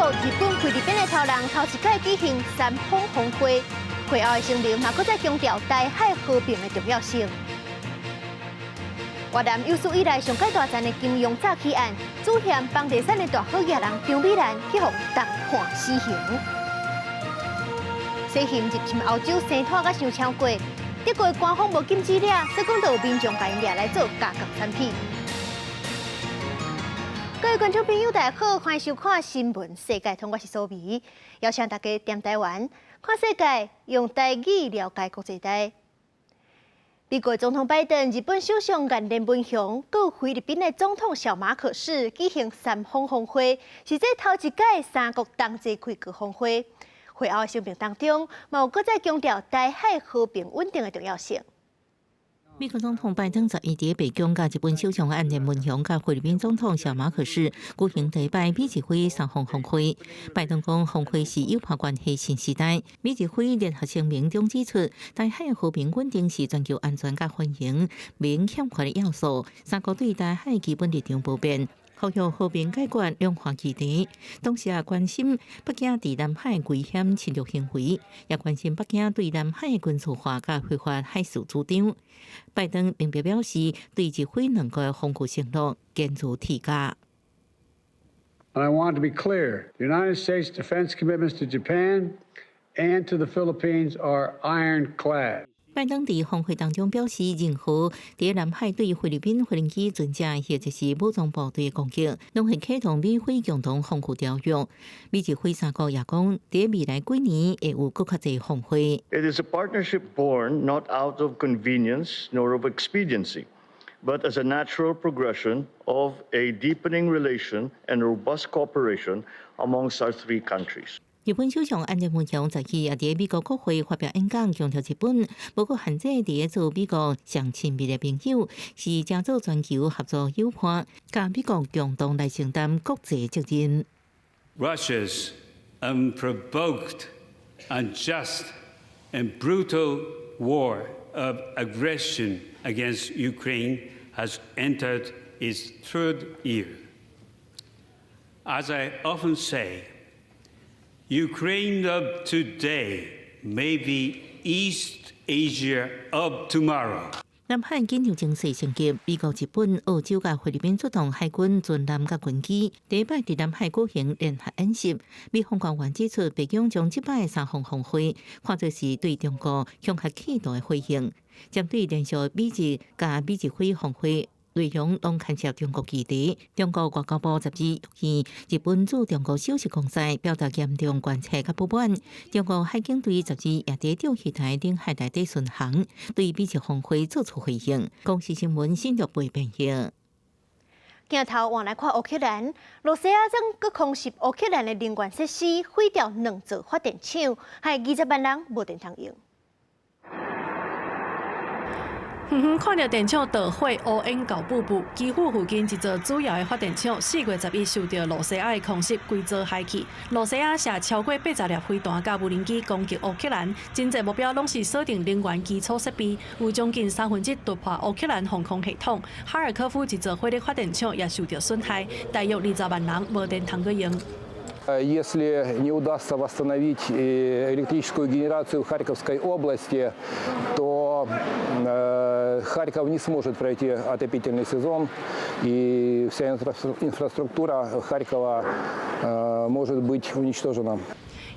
國、日本、菲律賓的頭人頭一擺舉行三方峰會，會後的聲明嘛，閣再強調台海和平的重要性。越南有史以來上蓋大宗的金融詐欺案，主嫌房地產的大好額人張美蘭去予重判死刑。西瀛入侵歐洲生湠甲傷超過，德國官方無禁止掠，所以講就有民眾共𪜶掠來做加工產品。各位觀眾朋友，大家好，歡迎收看《新聞世界通》，我是蘇美，邀請大家踮台灣看世界，用台語了解國際大。美國總統拜登、日本首相岸田文雄、佮菲律賓的總統小馬可仕舉行三方峰會，是這頭一擺三國同齊開高峰會。會後的聲明當中，嘛有閣再強調台海和平穩定的重要性。美國總統拜登11佇白宮，佮日本首相岸田文雄、佮菲律賓總統小馬可仕舉行第一擺美日菲三方峰會。拜登講，峰會是友伴關係新時代。美日菲聯合聲明中指出，台海和平穩定是全球安全佮繁榮免欠缺的要素。三國對台海基本立場無變，呼籲和平解決兩岸議題，同時也關心北京佇南海危險侵略行為，也關心北京對南海軍事化佮非法海事主張。拜登明白表示，對日菲兩國豐富承諾堅如鐵甲。 And I want to be clear, the United States defense commitments to Japan and to the Philippines are ironclad. 拜登佇峰會當中表示，任何佇南海對菲律賓無人機船隻或者是武裝部隊的攻擊，攏會啟動美菲共同防禦條約。美日菲三國也講，佇未來幾年會有閣較濟峰會。 It is a partnership born not out of convenience nor of expediency, but as a natural progression of a deepening relation and robust cooperation amongst our three countries. 日本首相岸田文雄12也佇美國國會發表演講，強調日本無閣限制佇做美國上親密的盟友，是誠做全球合作伙伴，佮美國共同來承擔國際責任。 Russia's unprovoked, unjust, and brutal war of aggression against Ukraine has entered its third year. As I often say, Ukraine of today may be East Asia of tomorrow. 南海緊張情勢升級，美國、日本、澳洲佮菲律賓出動海軍船艦佮軍機，第一擺佇南海舉行聯合演習。美方官員指出，白宮將這擺三方峰會看作是對中國恐嚇企圖的回應，針對連續美日佮美日菲峰會內容攏牽涉中國議題。中國外交部12向日本駐中國首席公使表達嚴重關切佮不滿。中國海警隊12也佇釣魚台領海內底巡航，對美日峰會做出回應。公視新聞新竹編譯。鏡頭換來看烏克蘭，羅西亞正閣空襲烏克蘭的能源設施，毀掉兩座發電廠，害20萬人無電通用。遠遠看著電廠著火烏煙厚布布，基輔附近一座主要的發電廠，4月11受著羅西亞的空襲，規座害去。羅西亞射超過80粒飛彈佮無人機攻擊烏克蘭，真濟目標攏是鎖定能源基礎設備，有將近1/3突破烏克蘭防空系統。哈爾科夫一座火力發電廠也受著損害，大約20萬人無電通閣用。 Если не удастся восстановить электрическую генерацию в Харьковской области, то Харьков не сможет пройти отопительный сезон, и вся инфраструктура Харькова может быть уничтожена.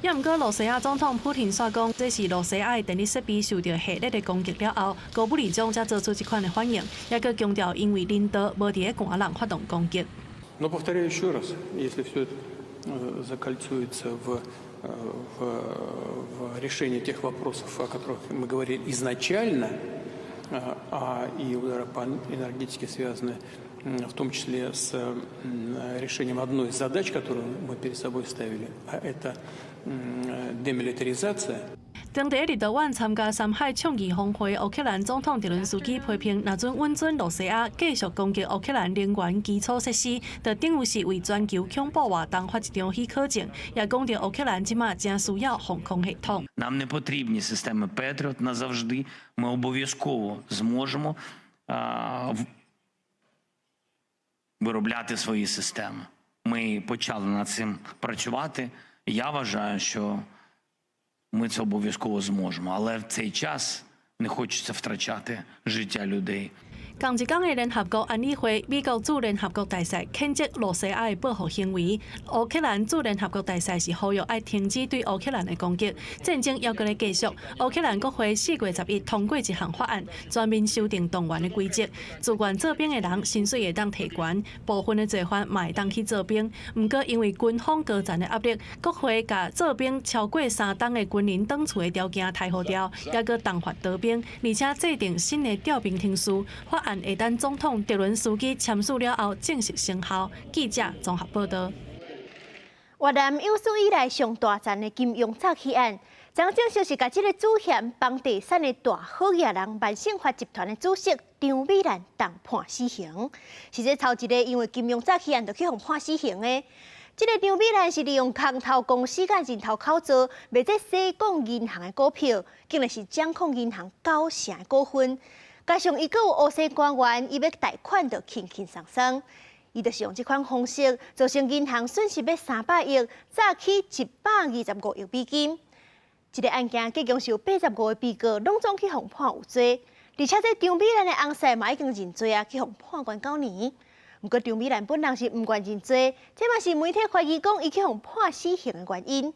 也毋過，羅西亞總統普廷煞講，這是羅西亞的電力設備受著核力的攻擊了後，高武力中才做出這款的反應，也閣強調，因為人道無佇咧寒人發動攻擊。 Но повторяю еще раз, если все это закольцуется в решении тех вопросов, о которых мы говорили изначально, а и удары по энергетике связаны в том числе с решением одной из задач, которую мы перед собой ставили, а это демилитаризация. 當地立陶宛參加三海倡議峰會，烏克蘭總統澤倫斯基批評，若準允准羅西亞繼續攻擊烏克蘭能源基礎設施，就等於是為全球恐怖活動發一張許可證。也講著烏克蘭這馬誠需要防空系統。 Нам не потрібні системи Петріот назавжди. Ми обов'язково зможемо виробляти свої системи. Ми почали над цим працювати. Я вважаю, що ми це обов'язково зможемо, але в цей час не хочеться втрачати життя людей. 仝一工的聯合國安理會，美國駐聯合國大使譴責羅西亞的報復行為。烏克蘭駐聯合國大使是呼籲愛停止對烏克蘭的攻擊。戰爭猶閣咧繼續。烏克蘭國會4月11通過一項法案，全面修訂動員的規則，自願做兵的人薪水會當提懸，部分的罪犯嘛會當去做兵。毋過因為軍方高層的壓力，國會共做兵超過3冬的軍人轉厝的條件抬予掉，猶閣重罰逃兵，而且制定新的調兵程序。法案會等總統澤倫斯基簽署了後正式生效。記者綜合報導。越南有史以來上大宗的金融詐欺案，昨正式是共這个主嫌房地產的大好額人萬盛發集團的主席張美蘭重判死刑。是這頭一个因為金融詐欺案就去予判死刑的。這个張美蘭是利用空頭公司佮人頭口做賣這西貢銀行的股票，竟然是掌控銀行9成的股份。加上伊閣有烏色官員，伊欲貸款就輕輕鬆鬆，伊就是用這款方式造成銀行損失欲300億，詐欺125億美金。這个案件總共是有85個被告，攏總去予判有罪。而且這張美蘭的翁婿嘛已經認罪啊，去予判關9年。毋過張美蘭本人是毋願認罪，這嘛是媒體懷疑講伊去予判死刑的原因。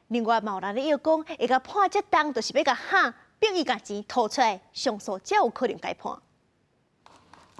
另外嘛有人咧講，會共判這重，就是欲共嚇。逼伊共錢吐出來，上訴才有可能改判。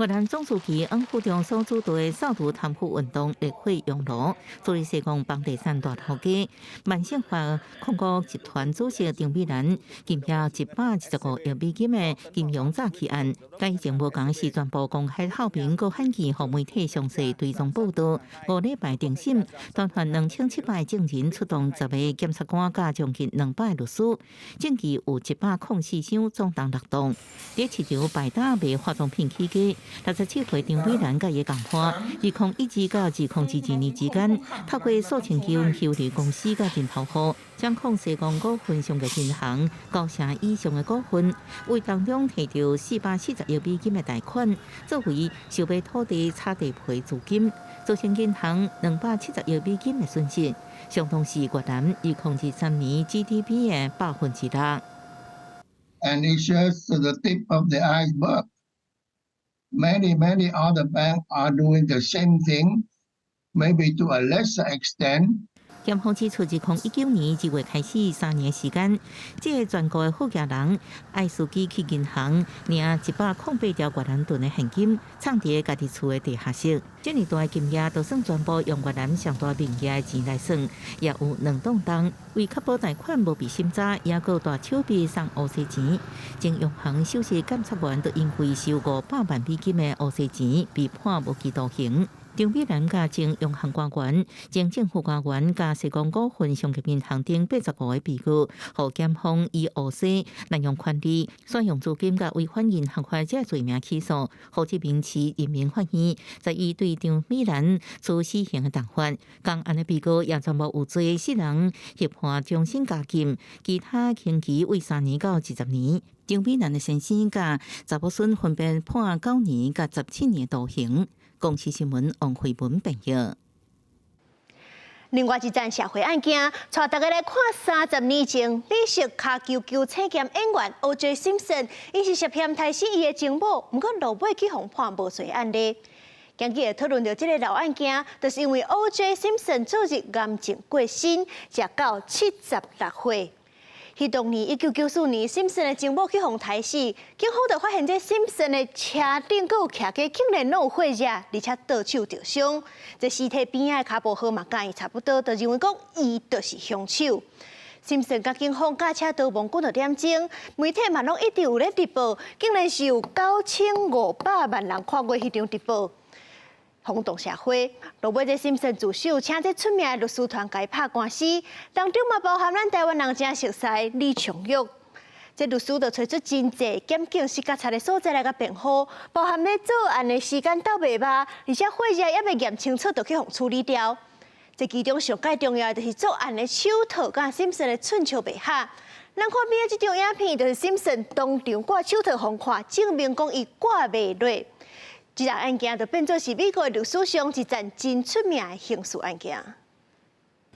越南總書記阮富仲所主導的掃除貪腐運動熱火熔爐，處理西貢房地產大頭家萬盛發控股集團主席張美蘭，金額125億美金的金融詐欺案，佮以前無仝是全部公開透明，閣罕見予媒體詳細追蹤報導。5禮拜庭審，全法2700個證人出動10個檢察官，佮將近200個律師，證據有104箱，總重6噸。佇市場擺檔賣化妝品起家。67歲張美蘭佮伊共伴，2012到2022年之間，透過數千間虛擬公司佮人頭戶，掌控西貢股份商業銀行9成以上的股份，為當中提著440億美金的貸款，作為收買土地炒地皮資金，造成銀行270億美金的損失，相當是越南2023年 GDP 的6%。 And it's just the tip of the iceberg. Many, many other banks are doing the same thing, maybe to a lesser extent. 檢方指出，2019年2月開始3年時間，這个全國的好額人愛司機去銀行領108條越南盾的現金，藏佇家己厝的地下室。這爾大的金額，就算全部用越南上大面額的錢來算，也有2噸重。為確保貸款無被審查，也閣大手筆送烏色錢。前央行首席監察員都因為收500萬美金的烏色錢，被判無期徒刑。張美蘭佮前央行官員、前政府官員佮西貢股份商業銀行等85個被告，予檢方以烏色濫用權力、使用資金佮違反銀行法這罪名起訴。胡志明市人民法院在伊對張美蘭處死刑的重罰，仝案的被告也全部有罪，四人協判終身監禁，其他刑期為3年到20年。張美蘭的先生佮查某孫分別判9年佮17年徒刑。公視新聞王慧文編譯。另外一件社會案件，帶大家來看30年前美式跤球球星兼演員 O.J. Simpson，伊是涉嫌刣死伊的情某，毋過落尾去予判無罪案例。今日會討論著這个老案件，就是因為 O.J. Simpson 昨日癌症過身，食到76歲。彼當年1994年，Simpson 的情某去予刣死，警方就發現這 Simpson 的車頂閣有徛家，竟然攏有血跡，而且倒手著傷。這屍體邊仔的跤步號嘛，佮伊差不多，就認為講伊就是兇手。Simpson 佮警方駕車逃亡幾若點鐘，媒體嘛攏一直有咧直播，竟然是有9500萬人看過彼場直播。轟動社會，落尾這 Simpson 自首，請這出名的律師團共伊拍官司，當中嘛包含咱台灣人誠熟似李崇玉。這律師就揣出真濟檢警死角賊的所在來共辯護，包含咧作案的時間鬥袂峇，而且血跡猶未驗清楚，就去予處理掉。這其中上蓋重要的就是作案的手套佮 Simpson 的寸尺袂合。咱看邊仔這張影片，就是 Simpson 當場掛手套予看，證明講伊掛袂落。這個案件就變做是美國歷史上一件真出名的刑事案件。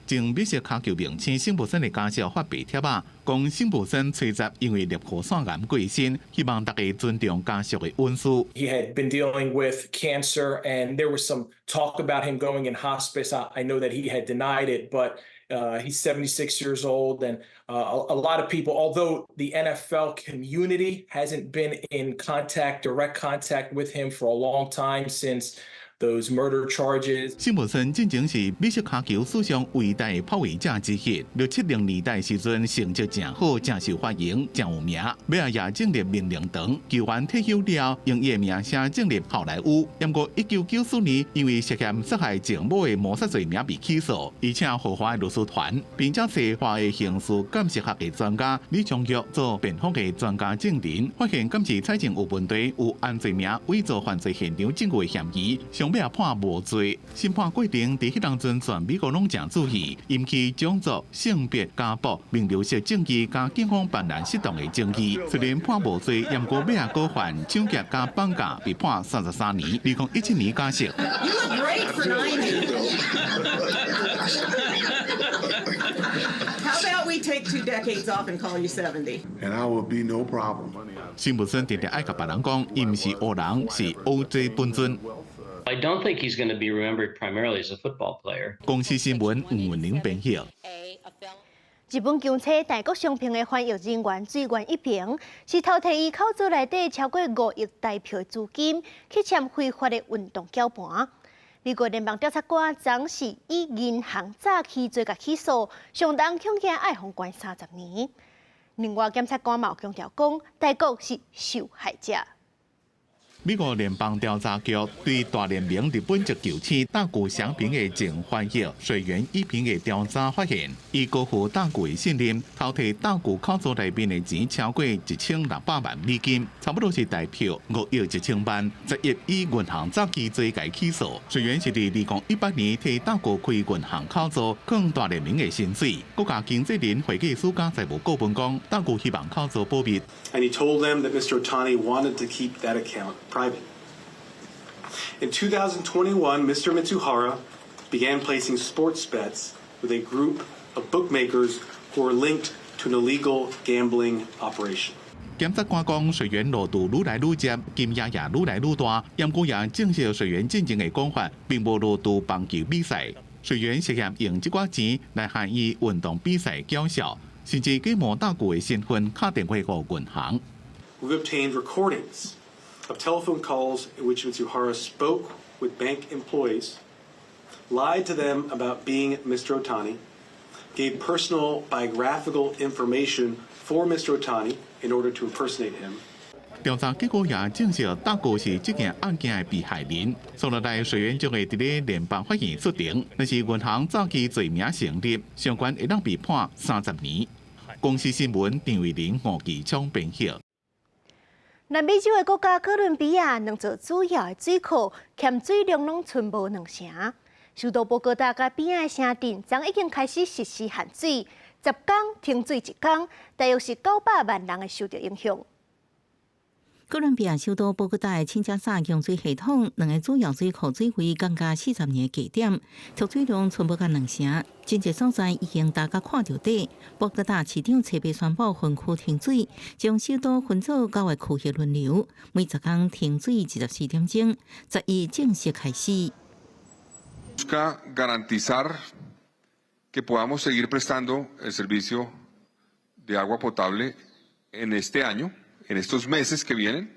前美式跤球明星辛普森的家屬發白帖仔，講辛普森吹十因為攝護腺癌過身，希望大家尊重家屬的隱私。 He had been dealing with cancer, and there was some talk about him going in hospice. I know that he had denied it, but he's 76 years old, and a lot of people, although the NFL community hasn't been in contact, direct contact with him for a long time since those murder charges. 辛普森進前是美式跤球史上偉大的破位者之一，六七零年代時陣成績誠好，誠受歡迎，誠有名。尾仔也進入名人堂，球員退休了，用伊的名聲進入好萊塢。毋過1994年因為涉嫌殺害情母的謀殺罪名被起訴，伊請豪華的律師團，並且找華裔刑事鑑識學的專家李長玉做辯方的專家證人，發現監視採證有問題，有按罪名偽造犯罪現場證據的嫌疑，上尾也判無罪。審判過程佇彼當陣全美國攏誠注意，引起種族、性別、家暴、名流式正義佮警方辦案失當的爭議。雖然判無罪，毋過尾仔閣犯搶劫佮綁架，被判33年。2017年假釋。 You look great for 90. How about we take 2 decades off and call you 70? And I will be no problem. 辛普森定定愛共別人講，伊毋是黑人，是 O.J. 本尊。 I don't think he's going to be remembered primarily as a football player. 公視新聞吳文玲編譯。日本強冊大谷翔平的翻譯人員水原一平，是偷提伊口座內底超過5億台票的資金去簽非法的運動繳盤。美國聯邦調查官昨是以銀行詐欺罪共起訴，上重恐驚愛予關30年。另外，檢察官嘛有強調講，大谷是受害者。美國聯邦調查局對大聯盟日本籍球星大谷翔平的前翻譯水原一平的調查發現，伊辜負大谷的信任，偷提大谷口座內面的錢超過1600萬美金，差不多是台票5億1000萬，11以銀行詐欺罪共起訴。水原是佇2018年替大谷開銀行口座，囥大聯盟的薪水。國家經紀人會計師佮財務顧問講，大谷希望口座保密。 And he told them that Mr. Ohtani wanted to keep that account private. In 2021, Mr. Mitsuhara began placing sports bets with a group of bookmakers who were linked to an illegal gambling operation. 檢察官講，水原路途愈來愈窄，金額也愈來愈大，毋過也證實水原進前的講法，並無落賭棒球比賽。水原涉嫌用這寡錢來害伊運動比賽繳數，甚至假冒大谷的身份敲電話予銀行。 We've obtained recordings of telephone calls in which Mitsuhara spoke with bank employees, lied to them about being Mr. Ohtani, gave personal biographical information for Mr. Ohtani in order to impersonate him. 調查結果也證實，大谷是這件案件的被害人。接落來，水原將會佇咧聯邦法院出庭，若是銀行詐欺罪名成立，上懸會當被判30年。公視新聞張慧玲、吳繼昌編譯。南美洲的國家哥倫比亞兩座主要的水庫鹹水量攏賰無兩成，首都波哥大佮邊仔的城鎮，昨已經開始實施限水，10工停水一工，大約是900萬人會受著影響。哥倫比亞首都波哥大的欽加薩供水系統，兩个主要水庫水位降到40年的低點，蓄水量賰無甲兩成，真濟所在已經焦甲看著底。波哥大市長冊八宣布分區停水，將首都分做九个區域輪流，每10工停水24點鐘，11正式開始。 Busca garantizar que podamos seguir prestando el servicio de agua potable en este año, en estos meses que vienen,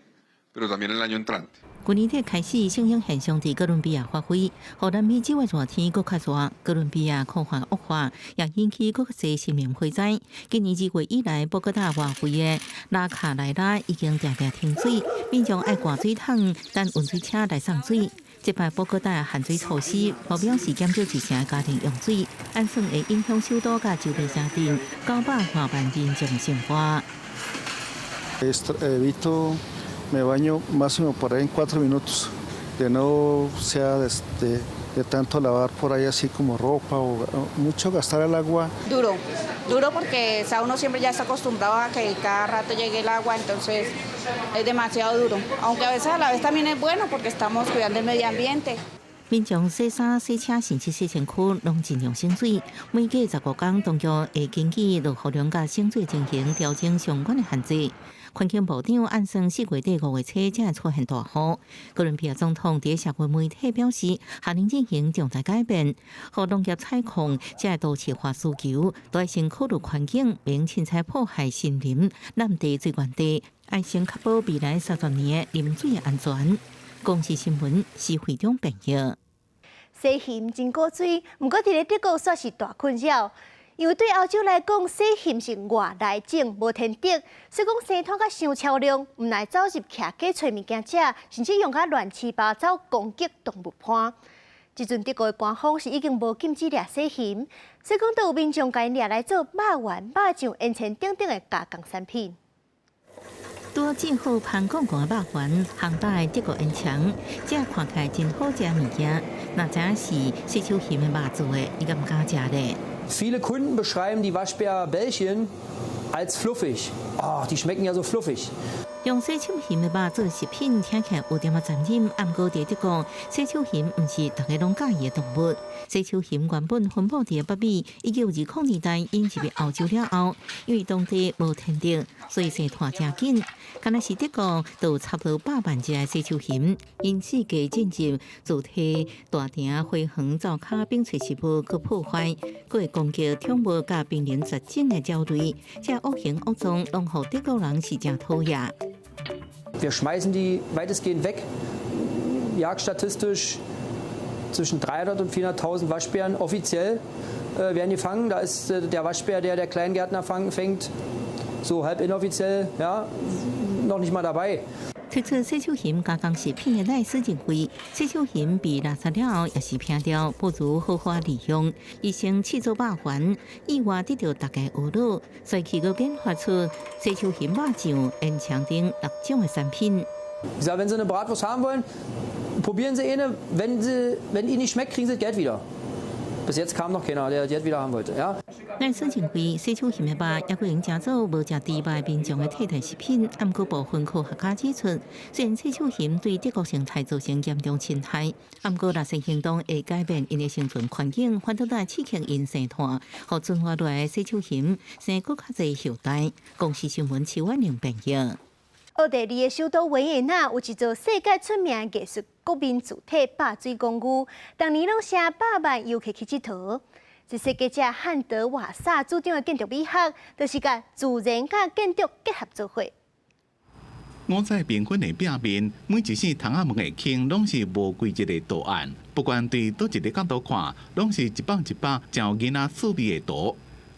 pero también el año entrante. 去年底開始，聖嬰現象佇哥倫比亞發揮，予南美洲的熱天閣較熱，哥倫比亞乾旱惡化，也引起閣較濟森林火災。今年2月以來，波哥大外圍的拉卡萊拉已經定定停水，民眾愛掛水桶等運水車來送水。這擺波哥大限水措施，目標是減少一成的家庭用水，按算會影響首都佮周邊城鎮900多萬民眾的生活。 Evito, me baño máximo por ahí en 4 minutos, de no sea De tanto lavar por ahí así como ropa o mucho gastar el agua. Duro, duro porque, o sea, uno siempre ya está acostumbrado a que cada rato llegue el agua, entonces es demasiado duro. Aunque a veces a la vez también es bueno porque estamos cuidando el medio ambiente. 民眾洗衫、洗車，甚至洗身軀，攏盡量省水。每隔15天，當局會根據落雨量佮省水情形調整相關的限制。環境部長按算4月底5月初才會出現大雨。哥倫比亞總統佇社群媒體表示，下令進行重大改變，予農業採礦這都市化需求，都愛先考慮環境，免凊彩破壞森林、濫地水源地，愛先確保未來30年的飲水安全。公視新聞是會長編譯。洗熊真古錐，毋過佇咧德國煞是大困擾，因為對歐洲來講，洗熊是外來種，無天敵，所以講生湠甲傷超量，毋但走入徛家揣物件食，甚至用甲亂七八糟攻擊動物伴。這陣德國的官方是已經無禁止掠洗熊，所以講都有民眾共𪜶掠來做肉圓、肉醬、煙腸等等的加工產品。拄煎好香絳絳的肉圓，烘焦的德國煙腸，這看起來真好食物件。若知影是細手熊的肉做的，你敢毋敢食咧？ Viele Kunden beschreiben die Waschbärbällchen als fluffig. Oh, die schmecken ja so fluffig. 用細手熊的肉做食品，聽起來有點仔殘忍。毋過佇德國，細手熊毋是逐家攏佮意的動物。細手熊原本分布佇北美，1920年代引入歐洲了後，因為當地無天敵，所以生湠誠緊。敢若是德國，就有差不多100萬隻的細手熊，𪜶四界進入樹體、大埕、花園、灶跤、冰萃食物去破壞，閣會攻擊寵物佮瀕臨絕種的鳥類。這惡形惡狀，攏予德國人是誠討厭。 Wir schmeißen die weitestgehend weg. Jagdstatistisch zwischen 300 und 400.000 Waschbären offiziell werden gefangen. Da ist der Waschbär, der der Kleingärtner fängt, so halb inoffiziell, ja, noch nicht mal dabei. 推出細手熊加工食品的賴斯認為，細手熊被獵殺了後，也是拚掉，不如好好利用。伊先試做肉圓，意外得到大家娛樂，所以去閣研發出細手熊肉醬、煙腸等六種的產品。 Ich sage, wenn Sie eine Bratwurst haben wollen, probieren Sie eine. Wenn Ihnen nicht schmeckt, kriegen Sie das Geld wieder. Bis jetzt kam noch keiner, der Geld wieder haben wollte. Ja? 賴斯認為，細手熊的肉猶閣會用誠做無食豬肉的民眾的替代食品。毋過部分科學家指出，雖然細手熊對德國生態造成嚴重侵害，毋過獵殺行動會改變𪜶的生存環境，反倒來刺激𪜶生湠，予存活落來的細手熊生閣較濟後代。公視新聞徐婉玲編譯。奧地利的首都維也納有一座世界出名的藝術國民柱體百水公寓，逐年攏成百萬遊客去𨑨迌。這設計者漢德瓦薩主張的建築美學，就是共自然佮建築結合做伙。五彩繽紛的壁面，每一扇窗仔門的框攏是無規則的圖案，不管對佗一个角度看，攏是一百一百真有囡仔趣味的圖。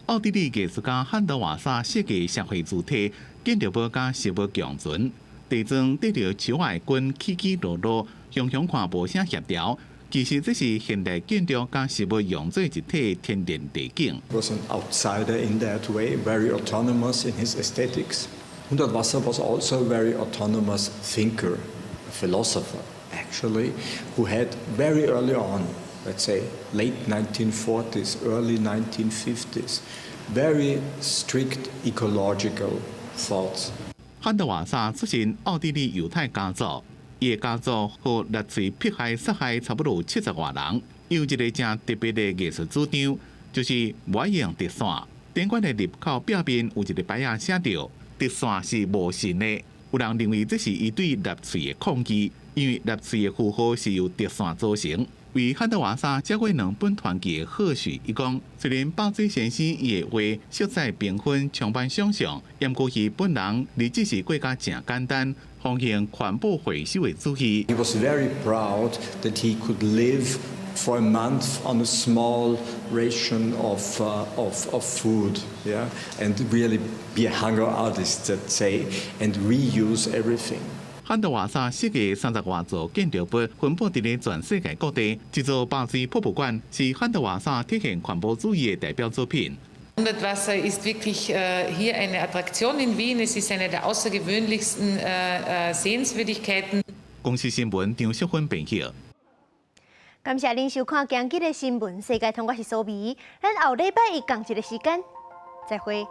奧地利藝術家漢德瓦薩設計社會柱體，建築物佮食物共存，地磚缀著樹仔的根起起落落，雄雄看無啥協調。其實這是現代建築佮食物融做一體的天然地景。 Was an outsider in that way, very autonomous in his aesthetics. Hundertwasser was also a very autonomous thinker, a philosopher, actually, who had very early on, let's say late 1940s, early 1950s, very strict ecological thoughts. 漢德瓦薩出身奧地利猶太家族，伊的家族予納粹迫害殺害差不多70外人。有一个誠特別的藝術主張，就是無愛用直線。頂懸的入口壁面有一个牌仔寫著：直線是無神的。有人認為這是伊對納粹的抗議，因為納粹的符號是由直線組成。為漢德瓦薩寫過兩本傳記的賀許，伊講，雖然百水先生伊的畫色彩繽紛，充滿想象，毋過伊本人日子是過甲誠簡單，奉行環保回收的主義。 He was very proud that he could live for a month on a small ration of food, yeah, and really be a hunger artist, let's say, and reuse everything. 漢德瓦薩設計30外座建築物，分布佇咧全世界各地。這座百水博物館是漢德瓦薩體現環保主義的代表作品。 Hundertwasser ist wirklich hier eine Attraktion in Wien. Es ist eine der außergewöhnlichsten Sehenswürdigkeiten. 公視新聞張淑芬編譯。感謝您收看今日的新聞世界通，我是蘇美，咱後禮拜一仝一个時間，再會。